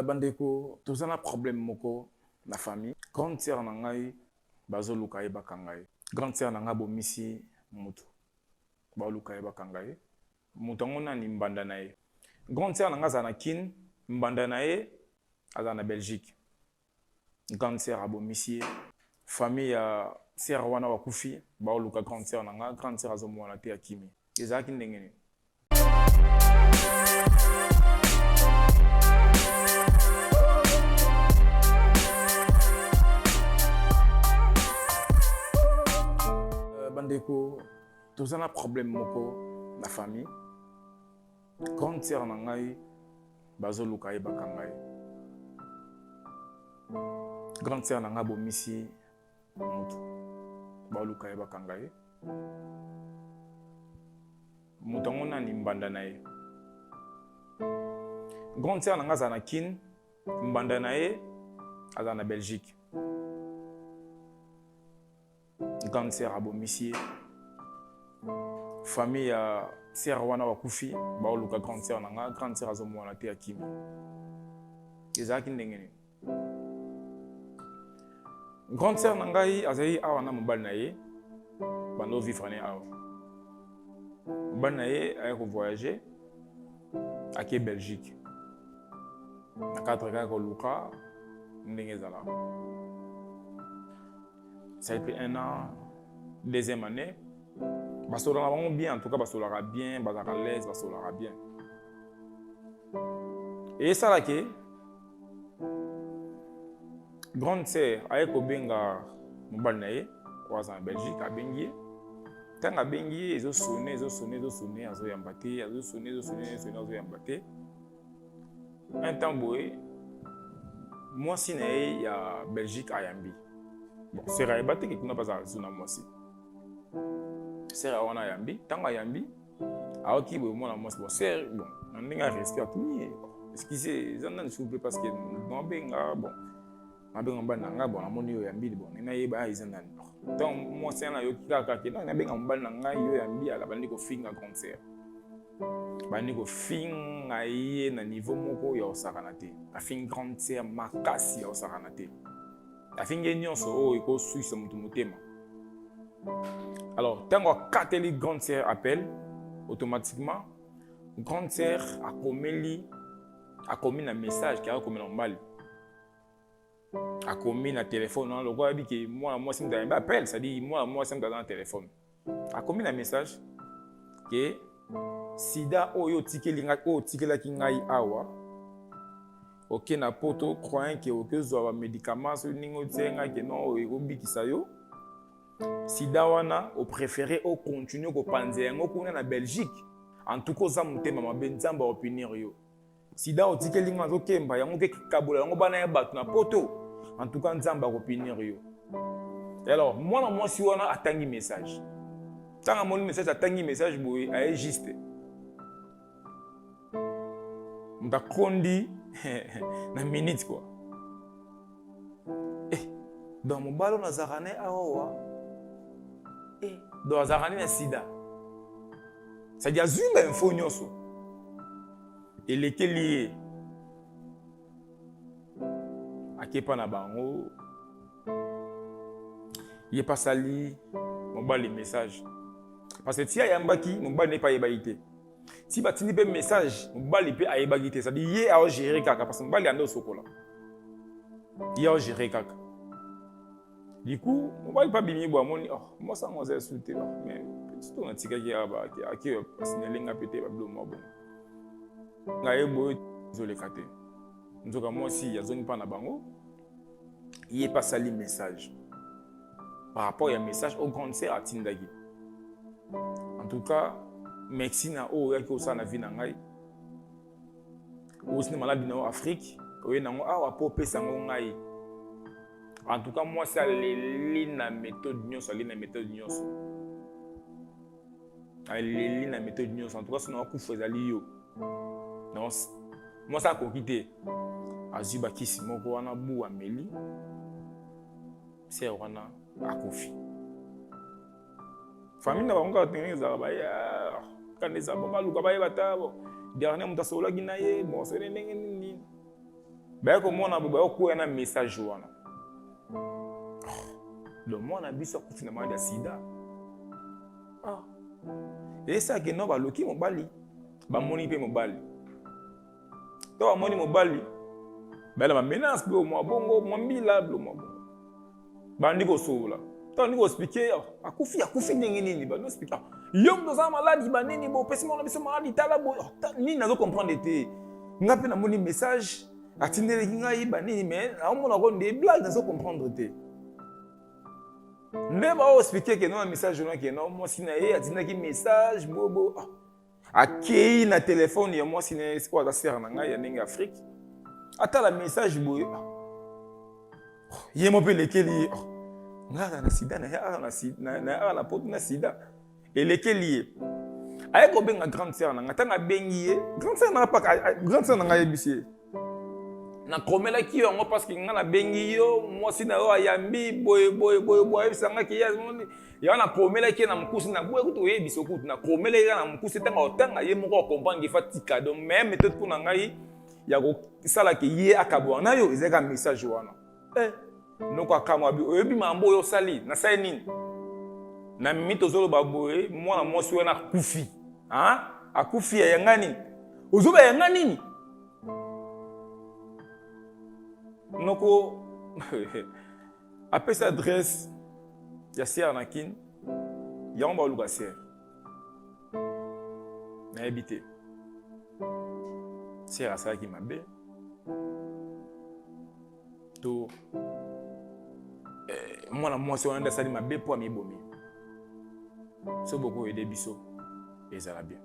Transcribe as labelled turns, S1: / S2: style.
S1: Bandeko, toza na problème moko na famille. Grande sœur na ngai bazoluka ye bakanga ye. Grande sœur na ngai abomisi moto, baoluka ye bakanga ye. Moto yango nani? Mbanda na ye. Grande sœur na ngai azala na Kin, mbanda na ye azala na Belgique. Grande sœur abomisi ye. Famille ya sœur wana bakufi, baoluka grande sœur na ngai. Grande sœur azomona te, akimi. Ezalaki ndenge nini? Bandeko, toza na problème moko na famille. Grande sœur na ngai bazoluka ye bakanga ye. Grande sœur na ngai abomisi moto, baoluka ye bakanga ye. Moto yango nani? Mbanda na ye. Grande sœur na ngai azala na Kin, mbanda na ye azala na Belgique. Grande sœur abomisi ye. Famille ya sœur wana bakufi, baoluka grande sœur na nga. Grande sœur azomona te, akimi. Ezalaki ndenge nini? Grande sœur na ngai azali awa na mobali na ye, bando vivre ne awa. Mobali na ye aye kovoyage, ake Belgique na cadre kaka koluka ndenge ezalaka. Ça a été un an, deuxième année, basololaka bango bien. En tout cas basololaka bien, bazalaka l'aise, basololaka bien. Esalaki grande sœur aye kobenga mobali na ye oyo aza na Belgique. Abengi ye, ntango abengi ye, ezosone, ezosone, ezosone, azoyamba te. Azosone, ezosone, ezosone, azoyamba te. Un temps boye, mwasi na ye ya Belgique ayambi. Bon, sœur ayeba te ke kuna bazala lisusu na mwasi. Sœur wana ayambi. Ntango ayambi, aoki boye mwana mwasi. Bon, sœur, bon, na ndenge ya respect, atuni ye: "Excuse, eza nani, s'il vous plaît? Parce que nabenga, bon, nabenga mobali na ngai. Bon, namoni oyo yambi. Bon, ndenge nayeba eza nani?" Ntango mwasi wana ayoki kaka ke nabenga mobali na ngai, yo yambi, ala bandi kofinga grande sœur, bandi kofinga ye na niveau moko ya kosakana te. Afingi grande sœur makasi ya kosakana te, afingi ye nyonso oyo ekoswisa moto motema. Alors ntango akateli grande sœur appel, automatiquement grande sœur akomeli, akomi na message ke akomela mobali. Akomi na telefone wana, lokola ayebi ke mwana mwasi moto ayambi appel, c'est-à-dire mwana mwasi moto aza na telefone, akomi na message ke sida oyo otikeli ngai, oyo otikelaki ngai awa, oke na Poto croyant ke okozwa bamédicament, soki ndenge otie ngai ke non, oyo ekobikisa yo, sida wana opréféré ocontinue kopanza yango kuna na Belgique. En tout cas oza motema mabe, Nzambe aopunir yo. Sida otikeli nga, azokemba yango, ke kabola yango bana ya bato na Poto. En tout cas Nzambe akopunir yo. Alors mwana mwasi wana atangi message. Ntango amoni message, atangi message boye, aye juste moto akondi na minute quoi. Eh, donc mobali oyo nazalaka ne awawa, eh, donc azalaka ne na sida, c'est-à-dire azwi bainfo nyonso, elekeli ye, akepa na bango. Ye mpe asali mobali message, parce que ti ayambaki, mobali ne mpe ayebaki te. Ti batindi mpe message, mobali mpe ayebaki te. C'est-à-dire ye aogere kaka, parce que mobali ande osokola, ye aogere kaka. Du coup mobali mpe abimi boye, amoni: "Oh, mwasi yango aza esu te, mais surtout natikaki awa, ake asinelenga mpe te." Babilo mwa bongo, ngai ye boye ezoleka te. Nzoka mwasi azongi mpa na bango, ye mpe asali message par rapport ya message au grande sœur atindaki: "En tout cas merci na oyo oyaki kosala na vie na ngai. Osi na maladi na yo Afrique, oye nango awa mpo opesa yango ngai." En tout cas mwasi aleli na méthode nyonso, aleli na méthode nyonso, aleli na méthode nyonso. "En tout cas soki nakufa, ezali yo." Donc mwasi akoki te, azwi bakisi moko wana bu, ameli. Sœur wana akufi. Famille na bango kaka ndenge ezalaka, baye kanda eza bo, baluka bayeba ta bo dernier moto asololaki na ye. Bon, soki ndenge nini. Baye komona boye, bayokwea na message wana. Donc mwana biso akufi na maladi ya sida. Ah. Esaki no baloki mobali, bamoni mpe mobali. To bamoni mobali, bayela ba menace bilo mwa bongo, mwa mbila bilo mwa bongo. Bandi kosolola. To bandi koexplike, oh, akufi akufi ndenge nini? Bandi koexplike, ah, yo moto oza maladi banini bo opesi mwana biso maladi tala boye. Oh, nini nazo comprendre te. Nga mpe namoni message atindelaki ngai banini mais naomona ko nde blague, nazo comprendre te. Nde baoexplike ke no na message wana ke no mwasi na ye atindaki message bobo. Ah, akei na telefone ya mwasi na ye oyo aza sere na ngai ya ndenge Afrique, atala message boye, ah, ye mo mpe elekeli ye, oh, ngai aza na sida na ye awa na poto na sida elekeli ye. Aye kobenga grande sœur na ngai. Ntango abengi ye grande sœur na ngai, paka grande sœur na ngai ayebisi ye: nakomelaki yo yango parce que ngai nabengi yo, mwasi na yo ayambi boye boye boye boye, ayebisa ngai ke yango nakomelaki ye na mokusi na boye kutu oyebisa kutu nakomelaki ye na mokusi. Ntango otanga ye moko acomprendre que atika. Donc même méthode mpo na ngai ya kosalaka ye akabwana na yo ezalaka message wana. Eh, noko akamwa bi oyebi mambo oyo osali. Nasali nini? Na mimi tozoloba boye, mwana mwasi wana akufi, akufi ya yanga nini? Ozoba yanga nini? Noko apesi adresse ya sœur na Kine, yango baluka sœur. Nayebi te sœur asalaki mabe to mwana mwasi wana nde asali mabe mpo amibomi. So bokoyede biso ezala bien.